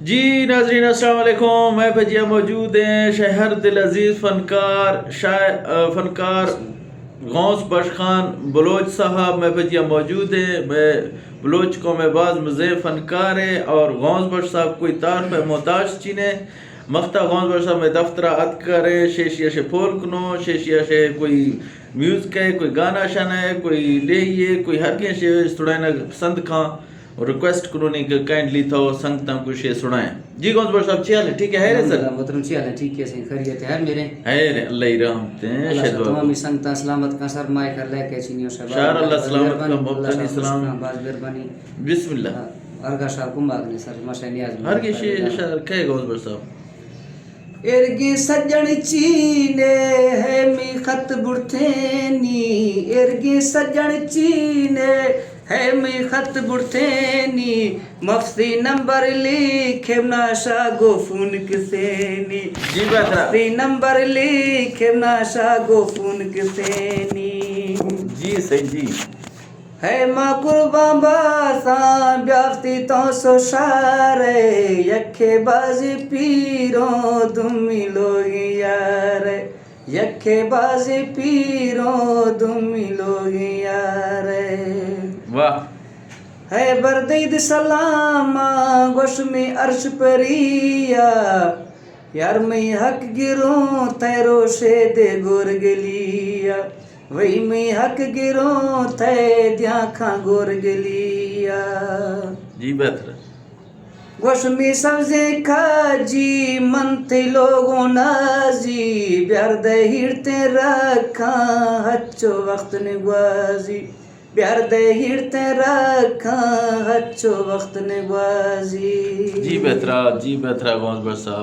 جی ناظرین، السلام علیکم۔ مئے پجیا موجود ہیں شہر دل عزیز فنکار، شاعر، آ، فنکار غوث بخش خان بلوچ صاحب مئے پجیا موجود ہیں۔ مئے بلوچ قوم باز مزے فنکار ہے اور غوث بخش صاحب کوئی تعارف ہے محتاج چینے۔ مختا غوث بخش صاحب مئے دفتر اتکر ہے، شیشیا شے پول کنو، شیشیا شے کوئی میوزک ہے، کوئی گانا شانا ہے، کوئی لیہی ہے، کوئی ہر کہیں شے سڑائنا پسند کھاں۔ اور ریکویسٹ کنونی کہ کائنڈلی تو سنگتاں کو شے سنائیں۔ جی غوث بخش صاحب، چی حال ہے؟ ٹھیک ہے، خیر ہے سر؟ الحمدللہ، محترم، چی حال ہے؟ ٹھیک ہے سر، خیریت ہے ہر میرے؟ خیر ہے، اللہ ہی رحمت ہیں، اللہ شاید سب تمام سنگتاں سلامت کا سر، مائے کر لے کے چینی اور شہباز شہر اللہ بھائی، سلامت کا، مہربانی، مبتنی اللہ سب سلام۔ کا باز مہربانی۔ بسم اللہ۔ ہاں، ہر کا شہر کم باغ نے سر، ماشاء نیاز ہر کے شے شہر کہے غوث بخش صاحب۔ ارگیں سجن چینے ہے می خط بڑتینی، ارگیں سجن چینے ہے می خط بڑتینی، مفتی نمبر لیکھے ناشا گو فون کسینی۔ جی بہتر۔ مفتی نمبر لیکھے ناشا گو فون کسینی۔ جی صحیح جی۔ ہے ما قربان باساں بیافتی تو سو شارے، یکے بازی پیروں دومی لوگی یارے، یکے بازی پیروں دومی لوگی یارے۔ واہ۔ ہے بردید سلام گوش می عرش پریا، یار می حق گروں تئے روشے دے گورگلیا، وئی می حق گروں تئے دیاں کھاں گورگلیا۔ جی بہتر۔ گوش می سبزیں کاجی من تئی لوگوں نازی، بیار دے ہیڑتیں رکھاں ہچو وقت نگوازی، بیار دے ہیڑتیں رکھاں ہچو وقت نگوازی۔ جی بہترا، جی بہترا غوث بخش صاحب۔